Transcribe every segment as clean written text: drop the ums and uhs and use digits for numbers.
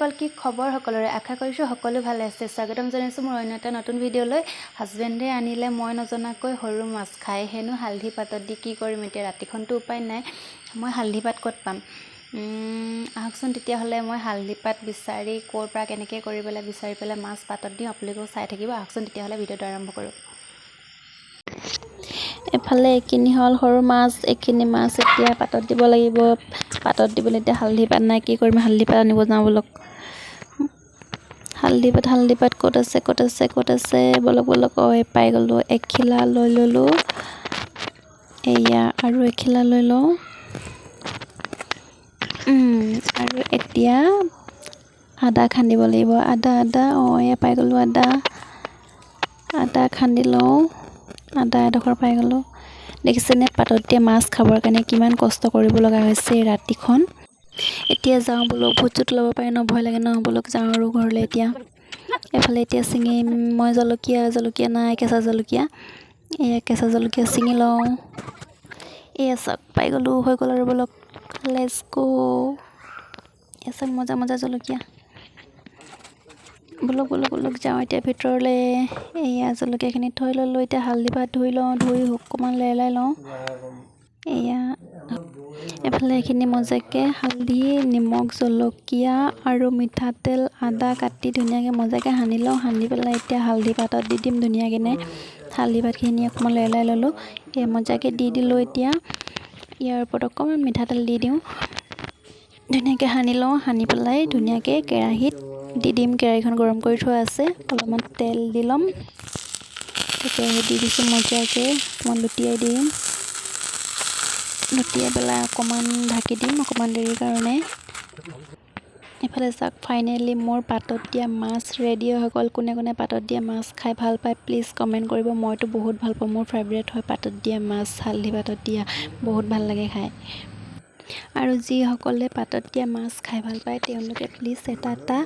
বন্ধুসকল, কি খবৰ সকলোৰে? আশা কৰিছোঁ সকলো ভালে আছে। স্বাগতম জনাইছোঁ মোৰ অন্য এটা নতুন ভিডিঅ'লৈ। হাজবেণ্ডে আনিলে মই নজনাকৈ সৰু মাছ, খাই হেনো হালধি পাতত দি। কি কৰিম এতিয়া? ৰাতিখনতো উপায় নাই। মই হালধি পাত ক'ত পাম? আহকচোন তেতিয়াহ'লে, মই হালধি পাত বিচাৰি ক'ৰ পৰা কেনেকৈ কৰি পেলাই বিচাৰি পেলাই মাছ পাতত দিওঁ, আপোনালোকেও চাই থাকিব। আহকচোন তেতিয়াহ'লে, ভিডিঅ'টো আৰম্ভ কৰোঁ। এফালে এইখিনি হ'ল সৰু মাছ। এইখিনি মাছ এতিয়া পাতত দিব লাগিব। পাতত দিবলৈ এতিয়া হালধি পাত নাই। কি কৰিম? হালধি পাত আনিব যাওঁ ব'লক। হালধি পাত, হালধি পাত ক'ত আছে, ক'ত আছে, ক'ত আছে? ব'লক ব'লক। ঐ, পাই গ'লোঁ। এখিলা লৈ ল'লোঁ এয়া, আৰু এখিলা লৈ লওঁ। আৰু এতিয়া আদা খান্দিব লাগিব। আদা, আদা, অঁ, এয়া পাই গ'লোঁ আদা। আদা খান্দি লওঁ। আদা এডোখৰ পাই গ'লোঁ। দেখিছেনে, পাতত দিয়া মাছ খাবৰ কাৰণে কিমান কষ্ট কৰিব লগা হৈছে ৰাতিখন। এতিয়া যাওঁ ব'লক। ভূত চুত ওলাব পাৰে ন, ভয় লাগে ন। ব'লক, যাওঁ আৰু ঘৰলৈ এতিয়া। এফালে এতিয়া ছিঙিম মই জলকীয়া। জলকীয়া নাই, কেঁচা জলকীয়া। এয়া কেঁচা জলকীয়া ছিঙি লওঁ। এয়া চাওক, পাই গ'লোঁ। হৈ গ'ল আৰু, ব'লক, let's go। এয়া চাওক, মজা মজা জলকীয়া। ব'লক ব'লক ব'লক, যাওঁ এতিয়া ভিতৰলৈ। এয়া জলকীয়াখিনি থৈ ল'লোঁ। এতিয়া হালধি পাত ধুই লওঁ, ধুই অকণমান লেৰেলাই লওঁ। এয়া এফালে এইখিনি মজাকৈ হালধি, নিমখ, জলকীয়া আৰু মিঠাতেল, আদা কাটি ধুনীয়াকৈ মজাকৈ সানি লওঁ। সানি পেলাই এতিয়া হালধি পাতত দি দিম ধুনীয়াকৈ। হালধি পাতখিনি অকণমান লেৰেলাই ল'লোঁ। এই মজাকৈ দি দিলোঁ। এতিয়া ইয়াৰ ওপৰত অকণমান মিঠাতেল দি দিওঁ। ধুনীয়াকৈ সানি লওঁ। সানি পেলাই ধুনীয়াকৈ কেৰাহীত দি দিম। কেৰাহীখন গৰম কৰি থোৱা আছে, অলপমান তেল দি ল'ম। কেৰাহীত দি দিছোঁ মজাকৈ। অকণমান লুটিয়াই দিম। লুটিয়াই পেলাই অকণমান ঢাকি দিম অকণমান দেৰিৰ কাৰণে। এইফালে চাওক, ফাইনেলি মোৰ পাতত দিয়া মাছ ৰেডি হৈ গ'ল। কোনে কোনে পাতত দিয়া মাছ খাই ভাল পায়, প্লিজ কমেণ্ট কৰিব। মইতো বহুত ভাল পাওঁ, মোৰ ফেভৰেট হয় পাতত দিয়া মাছ। হালধি পাতত দিয়া বহুত ভাল লাগে খাই। আৰু যিসকলে পাতত দিয়া মাছ খাই ভাল পায়, তেওঁলোকে প্লিজ এটা এটা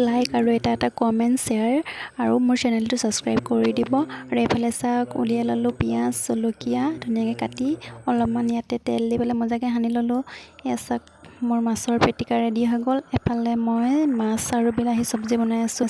লাইক আৰু এটা এটা কমেণ্ট, শ্বেয়াৰ আৰু মোৰ চেনেলটো ছাবস্ক্ৰাইব কৰি দিব। আৰু এইফালে চাওক, উলিয়াই ল'লোঁ পিঁয়াজ, জলকীয়া ধুনীয়াকৈ কাটি। অলপমান ইয়াতে তেল দি পেলাই মজাকৈ সানি ল'লোঁ। এয়া চাওক, মোৰ মাছৰ পিটিকা ৰেডি হৈ গ'ল। এফালে মই মাছ আৰু বিলাহী চব্জি বনাই আছোঁ।